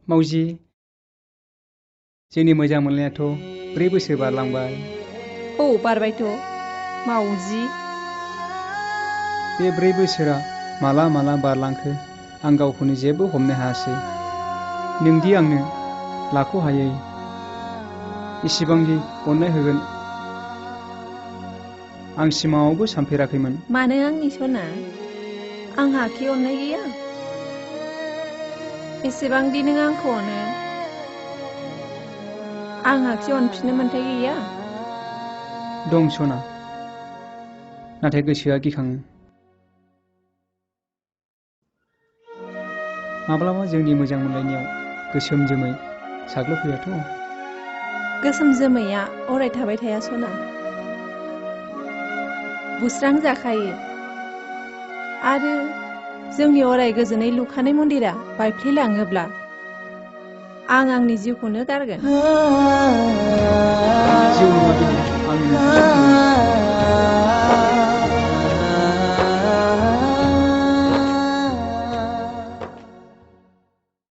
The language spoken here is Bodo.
मावजि, जोंनि मोजां मोनलायनायाथ' 4 बोसोर बारलांबाय। औ बारबायथ' मावजि। बे 4 बोसोरा माला माला बारलांखो आं गावखौनो जेबो हमनो हायासै। नोंदि आंनो लाख'हायै इसिबांदि अननाय होगोन आं सिमाङावबो सानफेराखैमोन। मानो आंनि सना? आंहा आखि अननाय गैया? एसेबांदि नों आंखौ अनो आं आखि अनफिननो मोन्थाय गैया? दं सना, नाथाय गोसोआ गिखाङो। माब्लाबा जोंनि मोजां मोनलायनायाव गोसोम जोमै साग्लोबफैयाथ'। गोसोम जोमैया अराय थाबाय थाया सना, बुस्रां जाखायो। आरो जोंनि अराय गोजोनै लुखानाय मन्दिरा बायफ्लेलाङोब्ला आं आंनि जिउखौनो गारगोन। जिउ नङा बिदि आं